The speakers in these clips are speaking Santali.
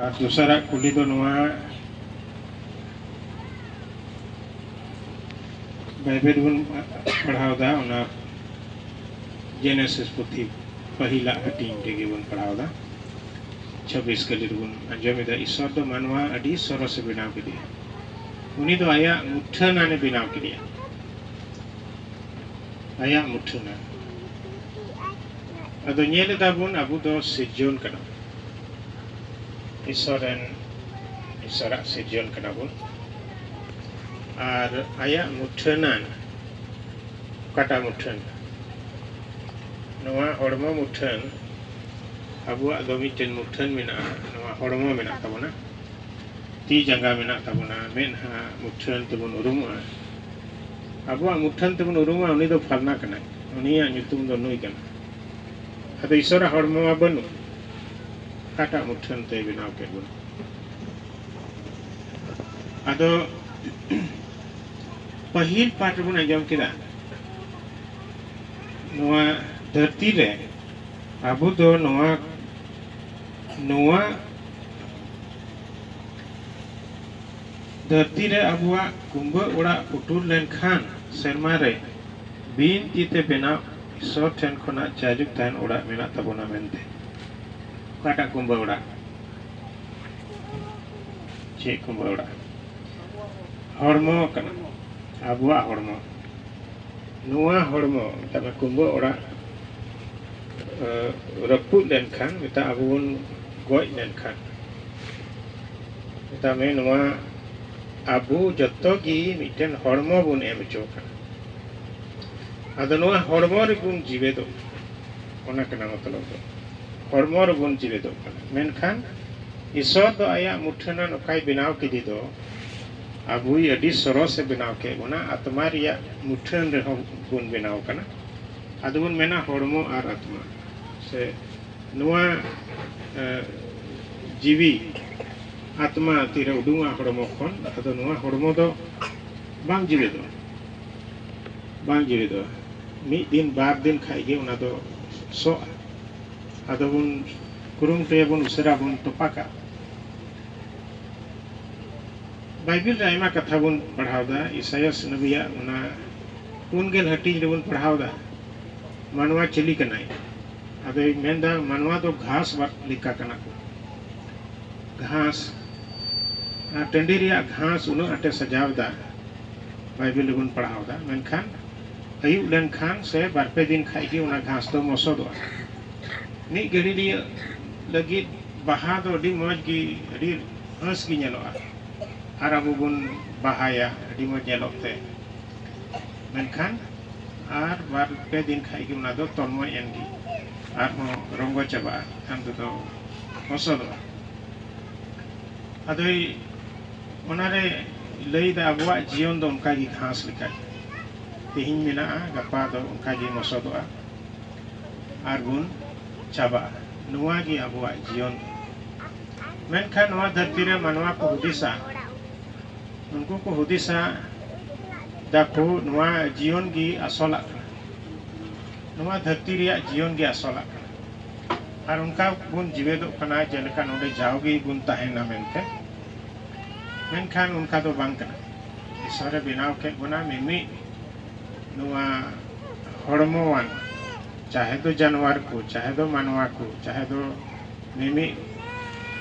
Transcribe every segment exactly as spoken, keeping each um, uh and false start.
ᱟᱨ ᱫᱚᱥᱟᱨᱟᱜ ᱠᱩᱞᱤ ᱫᱚ ᱱᱚᱣᱟ, ᱵᱟᱭᱵᱮᱞ ᱵᱚᱱ ᱯᱟᱲᱦᱟᱣ ᱮᱫᱟ, ᱚᱱᱟ ᱡᱮᱱᱮᱥᱤᱥ ᱯᱩᱛᱷᱤ ᱯᱟᱹᱦᱤᱞᱟᱜ ᱦᱟᱹᱴᱤᱧ ᱨᱮᱜᱮ ᱵᱚᱱ ᱯᱟᱲᱦᱟᱣ ᱮᱫᱟ᱾ ᱪᱷᱟᱵᱵᱤᱥ ᱠᱟᱹᱞᱤ ᱨᱮᱵᱚᱱ ᱟᱸᱡᱚᱢ ᱮᱫᱟ, ᱤᱥᱚᱨ ᱫᱚ ᱢᱟᱱᱣᱟ ᱟᱹᱰᱤ ᱥᱚᱨᱚᱥ ᱮ ᱵᱮᱱᱟᱣ ᱠᱮᱫᱮᱭᱟ᱾ ᱩᱱᱤ ᱫᱚ ᱟᱭᱟᱜ ᱢᱩᱴᱷᱟᱹᱱ ᱟᱱ ᱮ ᱵᱮᱱᱟᱣ ᱠᱮᱫᱮᱭᱟ, ᱟᱭᱟᱜ ᱢᱩᱴᱷᱟᱹᱱ ᱟᱱ᱾ ᱟᱫᱚ ᱧᱮᱞ ᱮᱫᱟ ᱵᱚᱱ, ᱟᱵᱚ ᱫᱚ ᱥᱤᱨᱡᱚᱱ ᱠᱟᱱᱟ ᱵᱚᱱ᱾ ᱤᱥᱚᱨ ᱨᱮᱱ, ᱤᱥᱚᱨᱟᱜ ᱥᱤᱨᱡᱚᱱ ᱠᱟᱱᱟ ᱵᱚᱱ᱾ ᱟᱨ ᱟᱭᱟᱜ ᱢᱩᱴᱷᱟᱹᱱ ᱟᱱ, ᱚᱠᱟᱴᱟᱜ ᱢᱩᱴᱷᱟᱹᱱ? ᱱᱚᱣᱟ ᱦᱚᱲᱢᱚ ᱢᱩᱴᱷᱟᱹᱱ, ᱟᱵᱚᱣᱟᱜ ᱫᱚ ᱢᱤᱫᱴᱮᱱ ᱢᱩᱴᱷᱟᱹᱱ ᱢᱮᱱᱟᱜᱼᱟ, ᱱᱚᱣᱟ ᱦᱚᱲᱢᱚ ᱢᱮᱱᱟᱜ ᱛᱟᱵᱚᱱᱟ, ᱛᱤ ᱡᱟᱸᱜᱟ ᱢᱮᱱᱟᱜ ᱛᱟᱵᱚᱱᱟ, ᱢᱮᱫᱦᱟ ᱢᱩᱴᱷᱟᱹᱱ ᱛᱮᱵᱚᱱ ᱩᱨᱩᱢᱚᱜᱼᱟ᱾ ᱟᱵᱚᱣᱟᱜ ᱢᱩᱴᱷᱟᱹᱱ ᱛᱮᱵᱚᱱ ᱩᱨᱩᱢᱟ, ᱩᱱᱤ ᱫᱚ ᱯᱷᱟᱞᱱᱟ ᱠᱟᱱᱟᱭ, ᱩᱱᱤᱭᱟᱜ ᱧᱩᱛᱩᱢ ᱫᱚ ᱱᱩᱭ ᱠᱟᱱᱟ᱾ ᱟᱫᱚ ᱤᱥᱚᱨᱟᱜ ᱦᱚᱲᱢᱚ ᱢᱟ ᱵᱟᱹᱱᱩᱜ, ᱚᱠᱟᱴᱟᱜ ᱢᱩᱴᱷᱟᱹᱱ ᱛᱮᱭ ᱵᱮᱱᱟᱣ ᱠᱮᱫ ᱵᱚᱱᱟ? ᱟᱫᱚ ᱯᱟᱹᱦᱤᱞ ᱯᱟᱴ ᱨᱮᱵᱚᱱ ᱟᱸᱡᱚᱢ ᱠᱮᱫᱟ, ᱱᱚᱣᱟ ᱫᱷᱟᱹᱨᱛᱤ ᱨᱮ ᱟᱵᱚ ᱫᱚ ᱱᱚᱣᱟ, ᱱᱚᱣᱟ ᱫᱷᱟᱹᱨᱛᱤ ᱨᱮ ᱟᱵᱚᱣᱟᱜ ᱠᱩᱢᱵᱟᱹ ᱚᱲᱟᱜ ᱯᱩᱴᱩᱨ ᱞᱮᱱᱠᱷᱟᱱ ᱥᱮᱨᱢᱟ ᱨᱮ ᱵᱤᱱ ᱛᱤ ᱛᱮ ᱵᱮᱱᱟᱣ ᱤᱥᱚᱨ ᱴᱷᱮᱱ ᱠᱷᱚᱱᱟᱜ ᱡᱟᱭᱡᱩᱜᱽ ᱛᱟᱦᱮᱱ ᱚᱲᱟᱜ ᱢᱮᱱᱟᱜ ᱛᱟᱵᱚᱱᱟ ᱢᱮᱱᱛᱮ᱾ ᱚᱠᱟᱴᱟᱜ ᱠᱩᱢᱵᱟᱹ ᱚᱲᱟᱜ? ᱪᱮᱫ ᱠᱩᱢᱵᱟᱹ ᱚᱲᱟᱜ? ᱦᱚᱲᱢᱚ ᱠᱟᱱᱟ, ᱟᱵᱚᱣᱟᱜ ᱦᱚᱲᱢᱚ᱾ ᱱᱚᱣᱟ ᱦᱚᱲᱢᱚ, ᱢᱮᱛᱟᱜ ᱢᱮ, ᱠᱩᱢᱵᱟᱹ ᱚᱲᱟᱜ, ᱮ, ᱨᱟᱹᱯᱩᱫ ᱞᱮᱱᱠᱷᱟᱱ, ᱢᱮᱛᱟᱜ, ᱟᱵᱚ ᱵᱚᱱ ᱜᱚᱡ ᱞᱮᱱᱠᱷᱟᱱ, ᱢᱮᱛᱟᱜ ᱢᱮ, ᱱᱚᱣᱟ ᱟᱵᱚ ᱡᱚᱛᱚ ᱜᱮ ᱢᱤᱫᱴᱮᱱ ᱦᱚᱲᱢᱚ ᱵᱚᱱ ᱮᱢ ᱦᱚᱪᱚ ᱟᱠᱟᱱᱟ᱾ ᱟᱫᱚ ᱱᱚᱣᱟ ᱦᱚᱲᱢᱚ ᱨᱮᱵᱚᱱ ᱡᱤᱣᱮᱫᱚᱜ ᱠᱟᱱᱟ, ᱚᱱᱟ ᱠᱟᱱᱟ ᱢᱚᱛᱞᱚᱵ ᱫᱚ᱾ ᱦᱚᱲᱢᱚ ᱨᱮᱵᱚᱱ ᱡᱤᱣᱮᱫᱚᱜ ᱠᱟᱱᱟ, ᱢᱮᱱᱠᱷᱟᱱ ᱤᱥᱚᱨ ᱫᱚ ᱟᱭᱟᱜ ᱢᱩᱴᱷᱟᱹᱱ ᱟᱱ ᱚᱠᱟᱭ ᱵᱮᱱᱟᱣ ᱠᱮᱫᱮ ᱫᱚ, ᱟᱵᱚᱭ ᱟᱹᱰᱤ ᱥᱚᱨᱚᱥ ᱮ ᱵᱮᱱᱟᱣ ᱠᱮᱫ ᱵᱚᱱᱟ, ᱟᱛᱢᱟ ᱨᱮᱭᱟᱜ ᱢᱩᱴᱷᱟᱹᱱ ᱨᱮᱦᱚᱸ ᱵᱚᱱ ᱵᱮᱱᱟᱣ ᱠᱟᱱᱟ᱾ ᱟᱫᱚ ᱵᱚᱱ ᱢᱮᱱᱟ ᱦᱚᱲᱢᱚ ᱟᱨ ᱟᱛᱢᱟ, ᱥᱮ ᱱᱚᱣᱟ, ᱮ, ᱡᱤᱣᱤ, ᱟᱛᱢᱟ ᱛᱤᱨᱮ ᱩᱰᱩᱝᱚᱜᱼᱟ ᱦᱚᱲᱢᱚ ᱠᱷᱚᱱ, ᱟᱫᱚ ᱱᱚᱣᱟ ᱦᱚᱲᱢᱚ ᱫᱚ ᱵᱟᱝ ᱡᱤᱣᱮᱫᱚᱜᱼᱟ, ᱵᱟᱝ ᱡᱤᱣᱮᱫᱚᱜᱼᱟ᱾ ᱢᱤᱫ ᱫᱤᱱ ᱵᱟᱨ ᱫᱤᱱ ᱠᱷᱟᱡ ᱜᱮ ᱚᱱᱟ ᱫᱚ ᱥᱚᱜᱼᱟ᱾ ᱟᱫᱚ ᱵᱚᱱ ᱠᱩᱨᱩᱢᱩᱴᱩᱭᱟᱵᱚᱱ, ᱩᱥᱟᱹᱨᱟ ᱵᱚᱱ ᱛᱚᱯᱟ ᱠᱟᱜᱼᱟ᱾ ᱵᱟᱭᱵᱮᱞ ᱨᱮ ᱟᱭᱢᱟ ᱠᱟᱛᱷᱟ ᱵᱚᱱ ᱯᱟᱲᱦᱟᱣ ᱮᱫᱟ, ᱤᱥᱟᱭᱟᱥ ᱱᱟᱵᱤᱭᱟᱜ ᱚᱱᱟ ᱯᱩᱱ ᱜᱮᱞ ᱦᱟᱹᱴᱤᱧ ᱨᱮᱵᱚᱱ ᱯᱟᱲᱦᱟᱣ ᱮᱫᱟ, ᱢᱟᱱᱣᱟ ᱪᱤᱞᱤ ᱠᱟᱱᱟᱭ? ᱟᱫᱚᱭ ᱢᱮᱱᱫᱟ, ᱢᱟᱱᱣᱟ ᱫᱚ ᱜᱷᱟᱥ ᱞᱮᱠᱟ ᱠᱟᱱᱟ ᱠᱚ᱾ ᱜᱷᱟᱥ, ᱚᱱᱟ ᱴᱟᱺᱰᱤ ᱨᱮᱭᱟᱜ ᱜᱷᱟᱥ ᱩᱱᱟᱹᱜ ᱟᱸᱴᱮ ᱥᱟᱡᱟᱣ ᱮᱫᱟ, ᱵᱟᱭᱵᱮᱞ ᱨᱮᱵᱚᱱ ᱯᱟᱲᱦᱟᱣ ᱮᱫᱟ, ᱢᱮᱱᱠᱷᱟᱱ ᱟᱹᱭᱩᱵ ᱞᱮᱱᱠᱷᱟᱱ ᱥᱮ ᱵᱟᱨ ᱯᱮ ᱫᱤᱱ ᱠᱷᱟᱡ ᱜᱮ ᱚᱱᱟ ᱜᱷᱟᱥ ᱫᱚ ᱢᱚᱥᱚᱫᱚᱜᱼᱟ᱾ ᱢᱤᱫ ᱜᱷᱟᱹᱲᱤ ᱞᱟᱹᱜᱤᱫ ᱵᱟᱦᱟ ᱫᱚ ᱟᱹᱰᱤ ᱢᱚᱡᱽ ᱜᱮ, ᱟᱹᱰᱤ ᱦᱟᱹᱥ ᱜᱮ ᱧᱮᱞᱚᱜᱼᱟ, ᱟᱨ ᱟᱵᱚ ᱵᱚᱱ ᱵᱟᱦᱟᱭᱟ ᱟᱹᱰᱤ ᱢᱚᱡᱽ ᱧᱮᱞᱚᱜ ᱛᱮ, ᱢᱮᱱᱠᱷᱟᱱ ᱟᱨ ᱵᱟᱨ ᱯᱮ ᱫᱤᱱ ᱠᱷᱟᱡ ᱜᱮ ᱚᱱᱟ ᱫᱚ ᱛᱚᱞᱢᱚᱡ ᱮᱱ ᱜᱮ, ᱟᱨᱦᱚᱸ ᱨᱚᱝᱜᱚ ᱪᱟᱵᱟᱜᱼᱟ, ᱮᱱᱠᱷᱟᱱ ᱛᱮᱫᱚ ᱢᱚᱥᱚᱫᱚᱜᱼᱟ᱾ ᱟᱫᱚᱭ ᱚᱱᱟᱨᱮ ᱞᱟᱹᱭᱫᱟ, ᱟᱵᱚᱣᱟᱜ ᱡᱤᱭᱚᱱ ᱫᱚ ᱚᱱᱠᱟᱜᱮ ᱜᱷᱟᱥ ᱞᱮᱠᱟ, ᱛᱮᱦᱮᱧ ᱢᱮᱱᱟᱜᱼᱟ, ᱜᱟᱯᱟ ᱫᱚ ᱚᱱᱠᱟᱜᱮ ᱢᱚᱥᱚᱫᱚᱜᱼᱟ ᱟᱨ ᱵᱚᱱ ᱪᱟᱵᱟᱜᱼᱟ᱾ ᱱᱚᱣᱟ ᱜᱮ ᱟᱵᱚᱣᱟᱜ ᱡᱤᱭᱚᱱ᱾ ᱢᱮᱱᱠᱷᱟᱱ ᱱᱚᱣᱟ ᱫᱷᱟᱹᱨᱛᱤ ᱨᱮ ᱢᱟᱱᱣᱟ ᱠᱚ ᱦᱩᱫᱤᱥᱟ, ᱩᱱᱠᱩ ᱠᱚ ᱦᱩᱫᱤᱥᱟ ᱫᱟᱠᱚ ᱱᱚᱣᱟ ᱡᱤᱭᱚᱱ ᱜᱮ ᱟᱥᱚᱞᱟᱜ ᱠᱟᱱᱟ, ᱱᱚᱣᱟ ᱫᱷᱟᱹᱨᱛᱤ ᱨᱮᱭᱟᱜ ᱡᱤᱭᱚᱱ ᱜᱮ ᱟᱥᱚᱞᱟᱜ ᱠᱟᱱᱟ, ᱟᱨ ᱚᱱᱠᱟ ᱵᱚᱱ ᱡᱤᱣᱮᱫᱚᱜ ᱠᱟᱱᱟ ᱡᱮᱞᱮᱠᱟ ᱱᱚᱰᱮ ᱡᱟᱣᱜᱮ ᱵᱚᱱ ᱛᱟᱦᱮᱱᱟ ᱢᱮᱱᱛᱮ᱾ ᱢᱮᱱᱠᱷᱟᱱ ᱚᱱᱠᱟ ᱫᱚ ᱵᱟᱝ ᱠᱟᱱᱟ᱾ ᱤᱥᱚᱨᱮ ᱵᱮᱱᱟᱣ ᱠᱮᱫ ᱵᱚᱱᱟ ᱢᱤᱢᱤᱫ ᱱᱚᱣᱟ ᱦᱚᱲᱢᱚᱣᱟᱱ, ᱪᱟᱦᱮ ᱫᱚ ᱡᱟᱱᱣᱟᱨ ᱠᱚ, ᱪᱟᱦᱮ ᱫᱚ ᱢᱟᱱᱣᱟ ᱠᱚ, ᱪᱟᱦᱮ ᱫᱚ ᱢᱤᱢᱤᱫ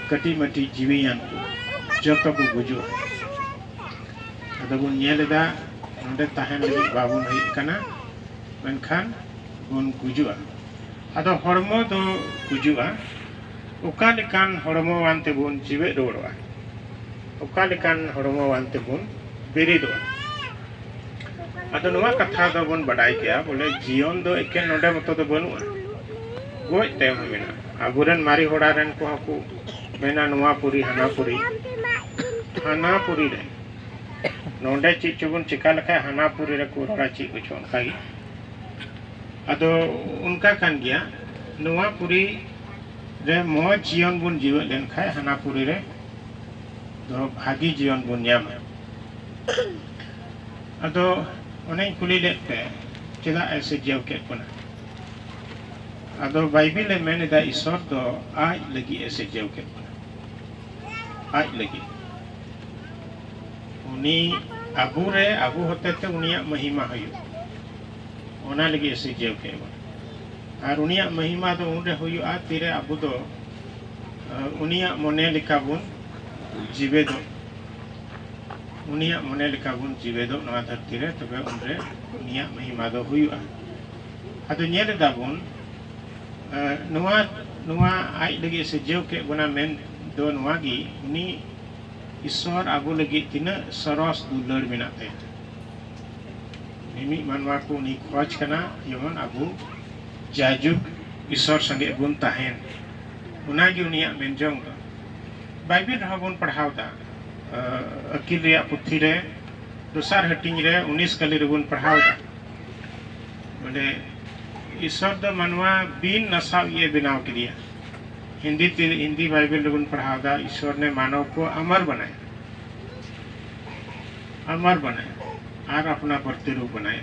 ᱠᱟᱹᱴᱤᱡ ᱢᱟᱹᱴᱤᱡ ᱡᱤᱣᱤᱭᱟᱱ ᱠᱚ, ᱡᱚᱛᱚ ᱠᱚ ᱜᱩᱡᱩᱜᱼᱟ᱾ ᱟᱫᱚ ᱵᱚᱱ ᱧᱮᱞ ᱮᱫᱟ, ᱱᱚᱰᱮ ᱛᱟᱦᱮᱱ ᱞᱟᱹᱜᱤᱫ ᱵᱟᱵᱚᱱ ᱦᱮᱡ ᱟᱠᱟᱱᱟ, ᱢᱮᱱᱠᱷᱟᱱ ᱵᱚᱱ ᱜᱩᱡᱩᱜᱼᱟ᱾ ᱟᱫᱚ ᱦᱚᱲᱢᱚ ᱫᱚ ᱜᱩᱡᱩᱜᱼᱟ᱾ ᱚᱠᱟ ᱞᱮᱠᱟᱱ ᱦᱚᱲᱢᱚᱣᱟᱱ ᱛᱮᱵᱚᱱ ᱡᱤᱣᱮᱫ ᱨᱩᱣᱟᱹᱲᱚᱜᱼᱟ? ᱚᱠᱟ ᱞᱮᱠᱟᱱ ᱦᱚᱲᱢᱚᱣᱟᱱ ᱛᱮᱵᱚᱱ ᱵᱮᱨᱮᱫᱚᱜᱼᱟ? ᱟᱫᱚ ᱱᱚᱣᱟ ᱠᱟᱛᱷᱟ ᱫᱚᱵᱚᱱ ᱵᱟᱰᱟᱭ ᱜᱮᱭᱟ, ᱵᱚᱞᱮ ᱡᱤᱭᱚᱱ ᱫᱚ ᱮᱠᱮᱱ ᱱᱚᱰᱮ ᱢᱚᱛᱚ ᱫᱚ ᱵᱟᱹᱱᱩᱜᱼᱟ, ᱜᱚᱡ ᱛᱟᱭᱚᱢ ᱦᱚᱸ ᱢᱮᱱᱟᱜᱼᱟ᱾ ᱟᱵᱚᱨᱮᱱ ᱢᱟᱨᱮ ᱦᱚᱲᱟ ᱨᱮᱱ ᱠᱚᱦᱚᱸ ᱠᱚ ᱢᱮᱱᱟ, ᱱᱚᱣᱟ ᱯᱩᱨᱤ ᱦᱟᱱᱟ ᱯᱩᱨᱤ, ᱦᱟᱱᱟ ᱯᱩᱨᱤ ᱨᱮ ᱱᱚᱰᱮ ᱪᱮᱫ ᱪᱚᱵᱚᱱ ᱪᱮᱠᱟ ᱞᱮᱠᱷᱟᱡ ᱦᱟᱱᱟ ᱯᱩᱨᱤ ᱨᱮᱠᱚ ᱨᱚᱲᱟ, ᱪᱮᱫ ᱠᱚᱪᱚ ᱚᱱᱠᱟ ᱜᱮ᱾ ᱟᱫᱚ ᱚᱱᱠᱟ ᱠᱟᱱ ᱜᱮᱭᱟ, ᱱᱚᱣᱟ ᱯᱩᱨᱤ ᱨᱮ ᱢᱚᱡᱽ ᱡᱤᱭᱚᱱ ᱵᱚᱱ ᱡᱤᱣᱮᱫ ᱞᱮᱱᱠᱷᱟᱡ ᱦᱟᱱᱟ ᱯᱩᱨᱤ ᱨᱮ ᱫᱚ ᱵᱷᱟᱹᱜᱤ ᱡᱤᱭᱚᱱ ᱵᱚᱱ ᱧᱟᱢᱟ᱾ ᱟᱫᱚ ᱚᱱᱮᱧ ᱠᱩᱞᱤ ᱞᱮᱫ ᱯᱮ, ᱪᱮᱫᱟᱜ ᱮ ᱥᱤᱨᱡᱟᱹᱣ ᱠᱮᱫ ᱵᱚᱱᱟ? ᱟᱫᱚ ᱵᱟᱭᱵᱮᱞ ᱮ ᱢᱮᱱ ᱮᱫᱟ, ᱤᱥᱚᱨ ᱫᱚ ᱟᱡ ᱞᱟᱹᱜᱤᱫ ᱮ ᱥᱤᱨᱡᱟᱹᱣ ᱠᱮᱫ ᱵᱚᱱᱟ, ᱟᱡ ᱞᱟᱹᱜᱤᱫ᱾ ᱩᱱᱤ ᱟᱵᱚᱨᱮ, ᱟᱵᱚ ᱦᱚᱛᱮᱛᱮ ᱩᱱᱤᱭᱟᱜ ᱢᱚᱦᱤᱢᱟ ᱦᱩᱭᱩᱜ, ᱚᱱᱟ ᱞᱟᱹᱜᱤᱫ ᱮ ᱥᱤᱨᱡᱟᱹᱣ ᱠᱮᱫ ᱵᱚᱱᱟ᱾ ᱟᱨ ᱩᱱᱤᱭᱟᱜ ᱢᱚᱦᱤᱢᱟ ᱫᱚ ᱩᱱᱨᱮ ᱦᱩᱭᱩᱜᱼᱟ, ᱛᱤᱨᱮ ᱟᱵᱚ ᱫᱚ, ᱟᱸ, ᱩᱱᱤᱭᱟᱜ ᱢᱚᱱᱮ ᱞᱮᱠᱟ ᱵᱚᱱ ᱡᱤᱣᱮᱫᱚᱜ, ᱩᱱᱤᱭᱟᱜ ᱢᱚᱱᱮ ᱞᱮᱠᱟ ᱵᱚᱱ ᱡᱤᱣᱮᱫᱚᱜ ᱱᱚᱣᱟ ᱫᱷᱟᱹᱨᱛᱤ ᱨᱮ, ᱛᱚᱵᱮ ᱩᱱᱨᱮ ᱩᱱᱤᱭᱟᱜ ᱢᱚᱦᱤᱢᱟ ᱫᱚ ᱦᱩᱭᱩᱜᱼᱟ᱾ ᱟᱫᱚ ᱧᱮᱞ ᱮᱫᱟ ᱵᱚᱱ, ᱟᱸ, ᱱᱚᱣᱟ, ᱱᱚᱣᱟ ᱟᱡ ᱞᱟᱹᱜᱤᱫ ᱥᱤᱨᱡᱟᱹᱣ ᱠᱮᱫ ᱵᱚᱱᱟ ᱢᱮᱱ ᱫᱚ ᱱᱚᱣᱟ ᱜᱮ, ᱩᱱᱤ ᱤᱥᱥᱚᱨ ᱟᱵᱚ ᱞᱟᱹᱜᱤᱫ ᱛᱤᱱᱟᱹᱜ ᱥᱚᱨᱚᱥ ᱫᱩᱞᱟᱹᱲ ᱢᱮᱱᱟᱜ ᱛᱟᱭᱟ᱾ ᱢᱤᱢᱤᱫ ᱢᱟᱱᱣᱟ ᱠᱚ ᱩᱱᱤ ᱠᱷᱚᱡᱽ ᱠᱟᱱᱟ, ᱡᱮᱢᱚᱱ ᱟᱵᱚ ᱡᱟᱭᱡᱩᱜᱽ ᱤᱥᱥᱚᱨ ᱥᱚᱸᱜᱮ ᱵᱚᱱ ᱛᱟᱦᱮᱱ᱾ ᱚᱱᱟᱜᱮ ᱩᱱᱤᱭᱟᱜ ᱢᱮᱱ ᱡᱚᱝ ᱫᱚ᱾ ᱵᱟᱭᱵᱮᱞ ᱨᱮᱦᱚᱸ ᱵᱚᱱ ᱯᱟᱲᱦᱟᱣ ᱮᱫᱟ, ᱟᱹᱠᱤᱞ ᱨᱮᱭᱟᱜ ᱯᱩᱛᱷᱤ ᱨᱮ ᱫᱚᱥᱟᱨ ᱦᱟᱹᱴᱤᱧ ᱨᱮ ᱩᱱᱤᱥ ᱠᱟᱹᱞᱤ ᱨᱮᱵᱚᱱ ᱯᱟᱲᱦᱟᱣ ᱮᱫᱟ᱾ ᱵᱚᱞᱮ, ᱤᱥᱥᱚᱨ ᱫᱚ ᱢᱟᱱᱣᱟ ᱵᱤᱱ ᱱᱟᱥᱟᱣ ᱤᱭᱟᱹ ᱵᱮᱱᱟᱣ ᱠᱮᱫᱮᱭᱟ᱾ ᱦᱤᱱᱫᱤ ᱛᱮ, ᱦᱤᱱᱫᱤ ᱵᱟᱭᱵᱮᱞ ᱨᱮᱵᱚᱱ ᱯᱟᱲᱦᱟᱣ ᱮᱫᱟ, ᱤᱥᱥᱚᱨ ᱱᱮ ᱢᱟᱱᱚᱵ ᱠᱚ ᱟᱢᱟᱨ ᱵᱟᱱᱟᱭᱟ, ᱟᱢᱟᱨ ᱵᱟᱱᱟᱭᱟ, ᱟᱨ ᱟᱯᱱᱟ ᱯᱨᱚᱛᱤᱨᱩᱯ ᱵᱟᱱᱟᱭᱟ,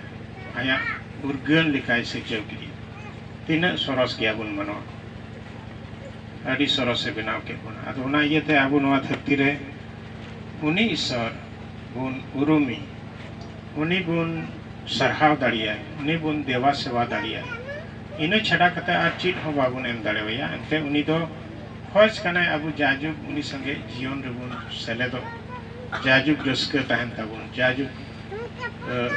ᱟᱭᱟᱜ ᱩᱨᱜᱟᱹᱱ ᱞᱮᱠᱟᱭ ᱥᱤᱨᱡᱟᱹᱣ ᱠᱮᱫᱮᱭᱟ᱾ ᱛᱤᱱᱟᱹᱜ ᱥᱚᱨᱚᱥ ᱜᱮᱭᱟ ᱵᱚᱱ ᱢᱟᱱᱣᱟ, ᱟᱹᱰᱤ ᱥᱚᱨᱚᱥᱮ ᱵᱮᱱᱟᱣ ᱠᱮᱫ ᱵᱚᱱᱟ᱾ ᱟᱫᱚ ᱚᱱᱟ ᱤᱭᱟᱹᱛᱮ ᱟᱵᱚ ᱱᱚᱣᱟ ᱫᱷᱟᱹᱨᱛᱤ ᱨᱮ ᱩᱱᱤ ᱤᱥᱥᱚᱨ ᱵᱚᱱ ᱩᱨᱩᱢᱮ, ᱩᱱᱤ ᱵᱚᱱ ᱥᱟᱨᱦᱟᱣ ᱫᱟᱲᱮᱭᱟᱭ, ᱩᱱᱤ ᱵᱚᱱ ᱫᱮᱵᱟ ᱥᱮᱵᱟ ᱫᱟᱲᱮᱭᱟᱭ᱾ ᱤᱱᱟᱹ ᱪᱷᱟᱰᱟ ᱠᱟᱛᱮ ᱟᱨ ᱪᱮᱫ ᱦᱚᱸ ᱵᱟᱵᱚᱱ ᱮᱢ ᱫᱟᱲᱮᱣᱟᱭᱟ᱾ ᱮᱱᱛᱮ ᱩᱱᱤ ᱫᱚ ᱠᱷᱚᱡᱽ ᱠᱟᱱᱟᱭ ᱟᱵᱚ ᱡᱟᱭᱡᱩᱜᱽ ᱩᱱᱤ ᱥᱚᱸᱜᱮ ᱡᱤᱭᱚᱱ ᱨᱮᱵᱚᱱ ᱥᱮᱞᱮᱫᱚᱜ, ᱡᱟᱭᱡᱩᱜᱽ ᱨᱟᱹᱥᱠᱟᱹ ᱛᱟᱦᱮᱱ ᱛᱟᱵᱚᱱ, ᱡᱟᱭᱡᱩᱜᱽ, ᱮ,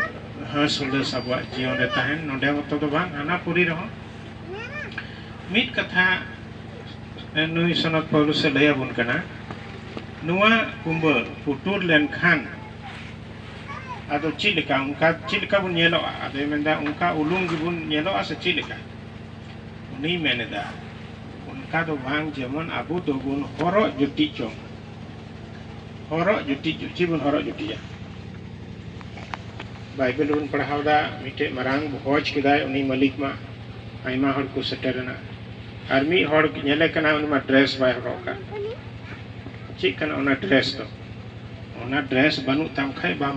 ᱦᱟᱹᱥ ᱦᱩᱞᱟᱹᱥ ᱟᱵᱚᱣᱟᱜ ᱡᱤᱭᱚᱱ ᱨᱮ ᱛᱟᱦᱮᱱ, ᱱᱚᱰᱮ ᱢᱚᱛᱚ ᱫᱚ ᱵᱟᱝ, ᱦᱟᱱᱟ ᱯᱩᱨᱤ ᱨᱮᱦᱚᱸ᱾ ᱢᱤᱫ ᱠᱟᱛᱷᱟ, ᱮ, ᱱᱩᱭ ᱥᱚᱱᱚᱛ ᱯᱟᱹᱣᱞᱩᱥ ᱮ ᱞᱟᱹᱭ ᱟᱵᱚᱱ ᱠᱟᱱᱟ, ᱱᱚᱣᱟ ᱠᱩᱢᱵᱟᱹ ᱯᱩᱴᱩᱨ ᱞᱮᱱᱠᱷᱟᱱ ᱟᱫᱚ ᱪᱮᱫ ᱞᱮᱠᱟ, ᱚᱱᱠᱟ ᱪᱮᱫ ᱞᱮᱠᱟ ᱵᱚᱱ ᱧᱮᱞᱚᱜᱼᱟ? ᱟᱫᱚᱭ ᱢᱮᱱᱫᱟ, ᱚᱱᱠᱟ ᱩᱞᱩᱝ ᱜᱮᱵᱚᱱ ᱧᱮᱞᱚᱜᱼᱟ ᱥᱮ ᱪᱮᱫ ᱞᱮᱠᱟ? ᱩᱱᱤᱭ ᱢᱮᱱ ᱮᱫᱟ, ᱚᱱᱠᱟ ᱫᱚ ᱵᱟᱝ, ᱡᱮᱢᱚᱱ ᱟᱵᱚ ᱫᱚᱵᱚᱱ ᱦᱚᱨᱚᱜ ᱡᱩᱴᱤᱡ ᱪᱚᱝ᱾ ᱦᱚᱨᱚᱜ ᱡᱩᱴᱤᱡ, ᱪᱮᱫ ᱵᱚᱱ ᱦᱚᱨᱚᱜ ᱡᱩᱴᱤᱡᱟ? ᱵᱟᱭᱵᱮᱞ ᱵᱚᱱ ᱯᱟᱲᱦᱟᱣ ᱮᱫᱟ, ᱢᱤᱫᱴᱮᱡ ᱢᱟᱨᱟᱝ ᱵᱷᱚᱡᱽ ᱠᱮᱫᱟᱭ ᱩᱱᱤ ᱢᱟᱹᱞᱤᱠ ᱢᱟ, ᱟᱭᱢᱟ ᱦᱚᱲ ᱠᱚ ᱥᱮᱴᱮᱨ ᱮᱱᱟ᱾ ᱟᱨ ᱢᱤᱫ ᱦᱚᱲ ᱧᱮᱞᱮ ᱠᱟᱱᱟ, ᱩᱱᱤ ᱢᱟ ᱰᱨᱮᱥ ᱵᱟᱭ ᱦᱚᱨᱚᱜ ᱟᱠᱟᱫ᱾ ᱪᱮᱫ ᱠᱟᱱᱟ ᱚᱱᱟ ᱰᱨᱮᱥ ᱫᱚ? ᱚᱱᱟ ᱰᱨᱮᱥ ᱵᱟᱹᱱᱩᱜ ᱛᱟᱢ ᱠᱷᱟᱡ ᱵᱟᱢ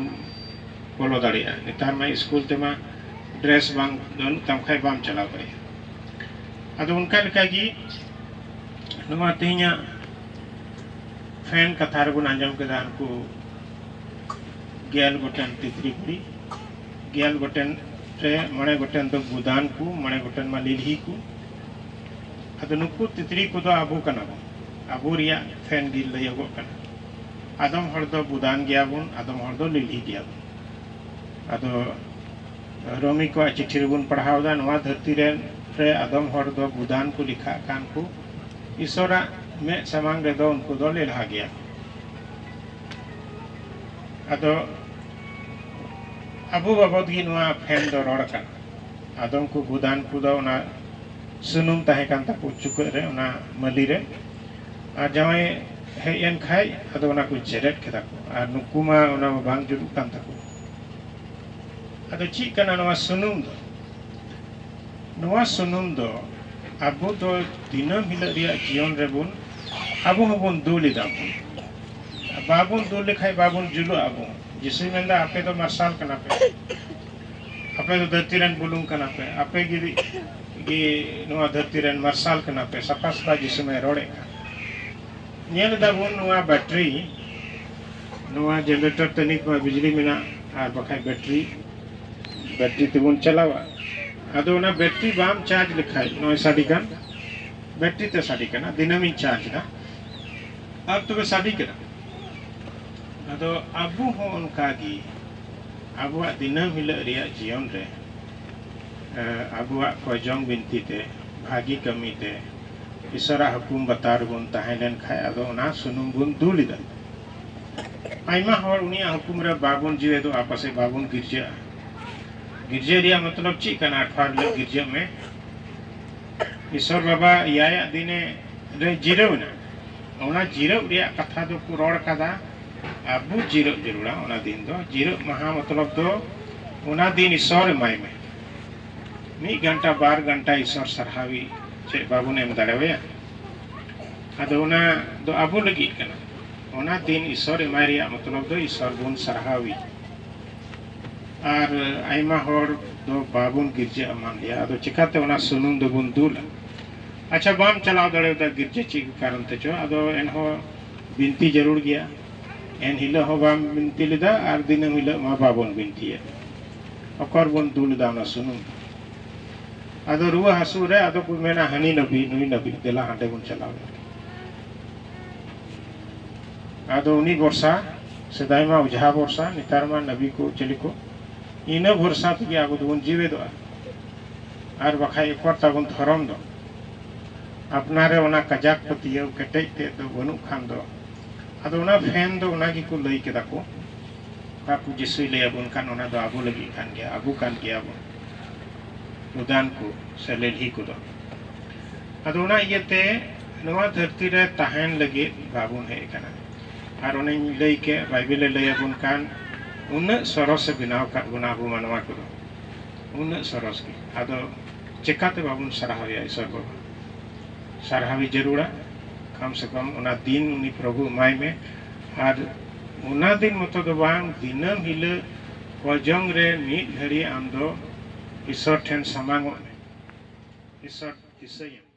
ᱵᱚᱞᱚ ᱫᱟᱲᱮᱭᱟᱜᱼᱟ᱾ ᱱᱮᱛᱟᱨ ᱢᱟ ᱥᱠᱩᱞ ᱛᱮᱢᱟ ᱰᱨᱮᱥ ᱵᱟᱝ, ᱵᱟᱹᱱᱩᱜ ᱛᱟᱢ ᱠᱷᱟᱡ ᱵᱟᱢ ᱪᱟᱞᱟᱣ ᱫᱟᱲᱮᱭᱟᱜᱼᱟ᱾ ᱟᱫᱚ ᱚᱱᱠᱟ ᱞᱮᱠᱟᱜᱮ ᱱᱚᱣᱟ ᱛᱮᱦᱮᱧᱟᱜ ᱯᱷᱮᱱ ᱠᱟᱛᱷᱟ ᱨᱮᱵᱚᱱ ᱟᱸᱡᱚᱢ ᱠᱮᱫᱟ, ᱩᱱᱠᱩ ᱜᱮᱞ ᱜᱚᱴᱮᱱ ᱛᱤᱛᱨᱤ ᱠᱩᱲᱤ, ᱜᱮᱞ ᱜᱚᱴᱮᱱ ᱨᱮ ᱢᱚᱬᱮ ᱜᱚᱴᱮᱱ ᱫᱚ ᱜᱩᱫᱟᱱ ᱠᱚ, ᱢᱚᱬᱮ ᱜᱚᱴᱮᱱ ᱢᱟ ᱞᱤᱞᱦᱤ ᱠᱚ᱾ ᱟᱫᱚ ᱱᱩᱠᱩ ᱛᱤᱛᱨᱤ ᱠᱚᱫᱚ ᱟᱵᱚ ᱠᱟᱱᱟ ᱵᱚᱱ, ᱟᱵᱚ ᱨᱮᱭᱟᱜ ᱯᱷᱮᱱ ᱜᱮ ᱞᱟᱹᱭᱚᱜᱚᱜ ᱠᱟᱱᱟ᱾ ᱟᱫᱚᱢ ᱦᱚᱲ ᱫᱚ ᱵᱩᱫᱟᱱ ᱜᱮᱭᱟ ᱵᱚᱱ, ᱟᱫᱚᱢ ᱦᱚᱲ ᱫᱚ ᱞᱤᱞᱦᱤ ᱜᱮᱭᱟ ᱵᱚᱱ᱾ ᱟᱫᱚ ᱨᱳᱢᱤ ᱠᱚᱣᱟᱜ ᱪᱤᱴᱷᱤ ᱨᱮᱵᱚᱱ ᱯᱟᱲᱦᱟᱣ ᱮᱫᱟ, ᱱᱚᱣᱟ ᱫᱷᱟᱹᱨᱛᱤ ᱨᱮᱱ ᱨᱮ ᱟᱫᱚᱢ ᱦᱚᱲ ᱫᱚ ᱵᱩᱫᱟᱱ ᱠᱚ ᱞᱮᱠᱷᱟᱜ ᱠᱟᱱ ᱠᱚ, ᱤᱥᱚᱨᱟᱜ ᱢᱮᱫ ᱥᱟᱢᱟᱝ ᱨᱮᱫᱚ ᱩᱱᱠᱩ ᱫᱚ ᱞᱮᱞᱦᱟ ᱜᱮᱭᱟ᱾ ᱟᱫᱚ ᱟᱵᱚ ᱵᱟᱵᱚᱫ ᱜᱮ ᱱᱚᱣᱟ ᱯᱷᱮᱱ ᱫᱚ ᱨᱚᱲ ᱠᱟᱱᱟ᱾ ᱟᱫᱚᱢ ᱠᱚ ᱵᱩᱫᱟᱱ ᱠᱚᱫᱚ ᱚᱱᱟ ᱥᱩᱱᱩᱢ ᱛᱟᱦᱮᱸ ᱠᱟᱱ ᱛᱟᱠᱚ ᱪᱩᱠᱟᱹᱜ ᱨᱮ, ᱚᱱᱟ ᱢᱟᱹᱞᱤ ᱨᱮ, ᱟᱨ ᱡᱟᱶᱟᱭ ᱦᱮᱡ ᱮᱱ ᱠᱷᱟᱡ ᱟᱫᱚ ᱚᱱᱟ ᱠᱚ ᱡᱮᱨᱮᱫ ᱠᱮᱫᱟ ᱠᱚ, ᱟᱨ ᱱᱩᱠᱩ ᱢᱟ ᱚᱱᱟ ᱢᱟ ᱵᱟᱝ ᱡᱩᱞᱩᱜ ᱠᱟᱱ ᱛᱟᱠᱚ᱾ ᱟᱫᱚ ᱪᱮᱫ ᱠᱟᱱᱟ ᱱᱚᱣᱟ ᱥᱩᱱᱩᱢ ᱫᱚ? ᱱᱚᱣᱟ ᱥᱩᱱᱩᱢ ᱫᱚ ᱟᱵᱚ ᱫᱚ ᱫᱤᱱᱟᱹᱢ ᱦᱤᱞᱳᱜ ᱨᱮᱭᱟᱜ ᱡᱤᱭᱚᱱ ᱨᱮᱵᱚᱱ, ᱟᱵᱚ ᱦᱚᱸᱵᱚᱱ ᱫᱩᱞ ᱮᱫᱟ ᱵᱚᱱ᱾ ᱵᱟᱵᱚᱱ ᱫᱩᱞ ᱞᱮᱠᱷᱟᱡ ᱵᱟᱵᱚᱱ ᱡᱩᱞᱩᱜ ᱟᱵᱚᱱ᱾ ᱡᱤᱥᱩᱭ ᱢᱮᱱᱫᱟ, "ᱟᱯᱮ ᱫᱚ ᱢᱟᱨᱥᱟᱞ ᱠᱟᱱᱟ ᱯᱮ, ᱟᱯᱮ ᱫᱚ ᱫᱷᱟᱹᱨᱛᱤ ᱨᱮᱱ ᱵᱩᱞᱩᱝ ᱠᱟᱱᱟ ᱯᱮ, ᱟᱯᱮ ᱜᱮ, ᱜᱮ ᱱᱚᱣᱟ ᱫᱷᱟᱹᱨᱛᱤ ᱨᱮᱱ ᱢᱟᱨᱥᱟᱞ ᱠᱟᱱᱟ ᱯᱮ", ᱥᱟᱯᱷᱟ ᱥᱟᱯᱷᱟ ᱡᱤᱥᱩ ᱢᱟᱭ ᱨᱚᱲᱮᱫ ᱠᱟᱱ᱾ ᱧᱮᱞ ᱮᱫᱟ ᱵᱚᱱ ᱱᱚᱣᱟ ᱵᱮᱴᱨᱤ, ᱱᱚᱣᱟ ᱡᱮᱱᱟᱨᱮᱴᱚᱨ ᱛᱮ ᱱᱤᱛ ᱢᱟ ᱵᱤᱡᱽᱞᱤ ᱢᱮᱱᱟᱜ, ᱟᱨ ᱵᱟᱠᱷᱟᱡ ᱵᱮᱴᱨᱤ, ᱵᱮᱴᱨᱤ ᱛᱮᱵᱚᱱ ᱪᱟᱞᱟᱣᱟ᱾ ᱟᱫᱚ ᱚᱱᱟ ᱵᱮᱴᱨᱤ ᱵᱟᱢ ᱪᱟᱨᱡᱽ ᱞᱮᱠᱷᱟᱡ, ᱱᱚᱜᱼᱚᱭ ᱥᱟᱰᱮ ᱠᱟᱱ, ᱵᱮᱴᱨᱤ ᱛᱮ ᱥᱟᱰᱮ ᱠᱟᱱᱟ, ᱫᱤᱱᱟᱹᱢᱤᱧ ᱪᱟᱨᱡᱽ ᱮᱫᱟ, ᱟᱨ ᱛᱚᱵᱮ ᱥᱟᱰᱮ ᱠᱟᱱᱟ᱾ ᱟᱫᱚ ᱟᱵᱚ ᱦᱚᱸ ᱚᱱᱠᱟ ᱜᱮ, ᱟᱵᱚᱣᱟᱜ ᱫᱤᱱᱟᱹᱢ ᱦᱤᱞᱳᱜ ᱨᱮᱭᱟᱜ ᱡᱤᱭᱚᱱ ᱨᱮ, ᱮ, ᱟᱵᱚᱣᱟᱜ ᱠᱚᱭᱡᱚᱝ ᱵᱤᱱᱛᱤ ᱛᱮ, ᱵᱷᱟᱹᱜᱤ ᱠᱟᱹᱢᱤ ᱛᱮ, ᱤᱥᱚᱨᱟᱜ ᱦᱩᱠᱩᱢ ᱵᱟᱛᱟᱣ ᱨᱮᱵᱚᱱ ᱛᱟᱦᱮᱸ ᱞᱮᱱ ᱠᱷᱟᱡ, ᱟᱫᱚ ᱚᱱᱟ ᱥᱩᱱᱩᱢ ᱵᱚᱱ ᱫᱩᱞ ᱮᱫᱟ᱾ ᱟᱭᱢᱟ ᱦᱚᱲ ᱩᱱᱤᱭᱟᱜ ᱦᱩᱠᱩᱢ ᱨᱮ ᱵᱟᱵᱚᱱ ᱡᱤᱣᱮᱫᱚᱜᱼᱟ, ᱯᱟᱥᱮᱡ ᱵᱟᱵᱚᱱ ᱜᱤᱨᱡᱟᱹᱜᱼᱟ᱾ ᱜᱤᱨᱡᱟᱹ ᱨᱮᱭᱟᱜ ᱢᱚᱛᱞᱚᱵ ᱪᱮᱫ ᱠᱟᱱᱟ? ᱟᱴᱷᱣᱟᱨ ᱦᱤᱞᱳᱜ ᱜᱤᱨᱡᱟᱹᱜ ᱢᱮ᱾ ᱤᱥᱚᱨ ᱵᱟᱵᱟ ᱮᱭᱟᱭᱟᱜ ᱫᱤᱱᱮ ᱨᱮ ᱡᱤᱨᱟᱹᱣ ᱮᱱᱟ᱾ ᱚᱱᱟ ᱡᱤᱨᱟᱹᱣ ᱨᱮᱭᱟᱜ ᱠᱟᱛᱷᱟ ᱫᱚᱠᱚ ᱨᱚᱲ ᱠᱟᱫᱟ, ᱟᱵᱚ ᱡᱤᱨᱟᱹᱜ ᱡᱟᱹᱨᱩᱲᱟ᱾ ᱚᱱᱟ ᱫᱤᱱ ᱫᱚ ᱡᱤᱨᱟᱹᱜ ᱢᱟᱦᱟ ᱢᱚᱛᱞᱚᱵ ᱫᱚ ᱚᱱᱟ ᱫᱤᱱ ᱤᱥᱚᱨ ᱮᱢᱟᱭ ᱢᱮ᱾ ᱢᱤᱫ ᱜᱷᱟᱱᱴᱟ, ᱵᱟᱨ ᱜᱷᱟᱱᱴᱟ ᱤᱥᱚᱨ ᱥᱟᱨᱦᱟᱣᱤ ᱪᱮᱫ ᱵᱟᱵᱚᱱ ᱮᱢ ᱫᱟᱲᱮᱣᱟᱭᱟ? ᱟᱫᱚ ᱚᱱᱟ ᱫᱚ ᱟᱵᱚ ᱞᱟᱹᱜᱤᱫ ᱠᱟᱱᱟ᱾ ᱚᱱᱟ ᱫᱤᱱ ᱤᱥᱚᱨ ᱮᱢᱟᱭ ᱨᱮᱭᱟᱜ ᱢᱚᱛᱞᱚᱵ ᱫᱚ ᱤᱥᱚᱨ ᱵᱚᱱ ᱥᱟᱨᱦᱟᱣᱤ᱾ ᱟᱨ ᱟᱭᱢᱟ ᱦᱚᱲ ᱫᱚ ᱵᱟᱵᱚᱱ ᱜᱤᱨᱡᱟᱹ ᱮᱢᱟᱱ ᱜᱮᱭᱟ, ᱟᱫᱚ ᱪᱤᱠᱟᱛᱮ ᱚᱱᱟ ᱥᱩᱱᱩᱢ ᱫᱚᱵᱚᱱ ᱫᱩᱞᱟ? ᱟᱪᱪᱷᱟ, ᱵᱟᱢ ᱪᱟᱞᱟᱣ ᱫᱟᱲᱮᱭᱟᱫᱟ ᱜᱤᱨᱡᱟᱹ ᱪᱮᱫ ᱠᱟᱨᱚᱱ ᱛᱮᱪᱚ, ᱟᱫᱚ ᱮᱱᱦᱚᱸ ᱵᱤᱱᱛᱤ ᱡᱟᱹᱨᱩᱲ ᱜᱮᱭᱟ᱾ ᱮᱱ ᱦᱤᱞᱳᱜ ᱦᱚᱸ ᱵᱟᱢ ᱵᱤᱱᱛᱤ ᱞᱮᱫᱟ ᱟᱨ ᱫᱤᱱᱟᱹᱢ ᱦᱤᱞᱳᱜ ᱢᱟ ᱵᱟᱵᱚᱱ ᱵᱤᱱᱛᱤᱭᱮᱫ᱾ ᱚᱠᱚᱨ ᱵᱚᱱ ᱫᱩᱞ ᱮᱫᱟ ᱚᱱᱟ ᱥᱩᱱᱩᱢ? ᱟᱫᱚ ᱨᱩᱣᱟᱹ ᱦᱟᱹᱥᱩ ᱨᱮ ᱟᱫᱚ ᱠᱚ ᱢᱮᱱᱟ, "ᱦᱟᱹᱱᱤ ᱱᱟᱹᱵᱤ, ᱱᱩᱭ ᱱᱟᱹᱵᱤ, ᱫᱮᱞᱟ ᱦᱟᱸᱰᱮ ᱵᱚᱱ ᱪᱟᱞᱟᱣ ᱞᱮᱱ ᱜᱮ᱾" ᱟᱫᱚ ᱩᱱᱤ ᱵᱷᱚᱨᱥᱟ, ᱥᱮᱫᱟᱭ ᱢᱟ ᱚᱡᱷᱟ ᱵᱷᱚᱨᱥᱟ, ᱱᱮᱛᱟᱨ ᱢᱟ ᱱᱟᱹᱵᱤ ᱠᱚ ᱪᱤᱞᱤ ᱠᱚ, ᱤᱱᱟᱹ ᱵᱷᱚᱨᱥᱟ ᱛᱮᱜᱮ ᱟᱵᱚ ᱫᱚᱵᱚᱱ ᱡᱤᱣᱮᱫᱚᱜᱼᱟ᱾ ᱟᱨ ᱵᱟᱠᱷᱟᱡ ᱚᱠᱚᱨ ᱛᱟᱵᱚᱱ ᱫᱷᱚᱨᱚᱢ ᱫᱚ? ᱟᱯᱱᱟᱨ ᱨᱮ ᱚᱱᱟ ᱠᱟᱡᱟᱠ ᱯᱟᱹᱛᱭᱟᱹᱣ ᱠᱮᱴᱮᱡ ᱛᱮᱫ ᱫᱚ ᱵᱟᱹᱱᱩᱜ ᱠᱷᱟᱱ ᱫᱚ, ᱟᱫᱚ ᱚᱱᱟ ᱯᱷᱮᱱ ᱫᱚ ᱚᱱᱟ ᱜᱮᱠᱚ ᱞᱟᱹᱭ ᱠᱮᱫᱟ ᱠᱚ, ᱚᱠᱟ ᱠᱚ ᱡᱤᱥᱩᱭ ᱞᱟᱹᱭ ᱟᱵᱚᱱ ᱠᱷᱟᱱ, ᱚᱱᱟ ᱫᱚ ᱟᱵᱚ ᱞᱟᱹᱜᱤᱫ ᱠᱟᱱ ᱜᱮᱭᱟ, ᱟᱵᱚ ᱠᱟᱱ ᱜᱮᱭᱟ ᱵᱚᱱ ᱩᱫᱟᱱ ᱠᱚ ᱥᱮ ᱞᱮᱞᱦᱤ ᱠᱚᱫᱚ᱾ ᱟᱫᱚ ᱚᱱᱟ ᱤᱭᱟᱹᱛᱮ ᱱᱚᱣᱟ ᱫᱷᱟᱹᱨᱛᱤ ᱨᱮ ᱛᱟᱦᱮᱱ ᱞᱟᱹᱜᱤᱫ ᱵᱟᱵᱚᱱ ᱦᱮᱡ ᱟᱠᱟᱱᱟ᱾ ᱟᱨ ᱚᱱᱮᱧ ᱞᱟᱹᱭ ᱠᱮᱫ, ᱵᱟᱭᱵᱮᱞᱮ ᱞᱟᱹᱭ ᱟᱵᱚᱱ ᱠᱟᱱ, ᱩᱱᱟᱹᱜ ᱥᱚᱨᱚᱥᱮ ᱵᱮᱱᱟᱣ ᱟᱠᱟᱫ ᱵᱚᱱᱟ ᱟᱵᱚ ᱢᱟᱱᱣᱟ ᱠᱚᱫᱚ, ᱩᱱᱟᱹᱜ ᱥᱚᱨᱚᱥ ᱜᱮ᱾ ᱟᱫᱚ ᱪᱮᱠᱟᱛᱮ ᱵᱟᱵᱚᱱ ᱥᱟᱨᱦᱟᱣᱮᱭᱟ ᱤᱥᱚᱨ ᱵᱟᱵᱟ? ᱥᱟᱨᱦᱟᱣᱤ ᱡᱟᱹᱨᱩᱲᱟ᱾ ᱠᱚᱢ ᱥᱮ ᱠᱚᱢ ᱚᱱᱟ ᱫᱤᱱ ᱩᱱᱤ ᱯᱨᱚᱵᱷᱩ ᱮᱢᱟᱭ ᱢᱮ᱾ ᱟᱨ ᱚᱱᱟ ᱫᱤᱱ ᱢᱚᱛᱚ ᱫᱚ ᱵᱟᱝ, ᱫᱤᱱᱟᱹᱢ ᱦᱤᱞᱳᱜ ᱚᱡᱚᱝ ᱨᱮ ᱢᱤᱫ ᱜᱷᱟᱹᱲᱤ ᱟᱢ ᱫᱚ ᱤᱥᱚᱨ ᱴᱷᱮᱱ ᱥᱟᱢᱟᱝᱚᱜ ᱢᱮ᱾ ᱤᱥᱚᱨ ᱫᱤᱥᱟᱹᱭᱮᱢ᱾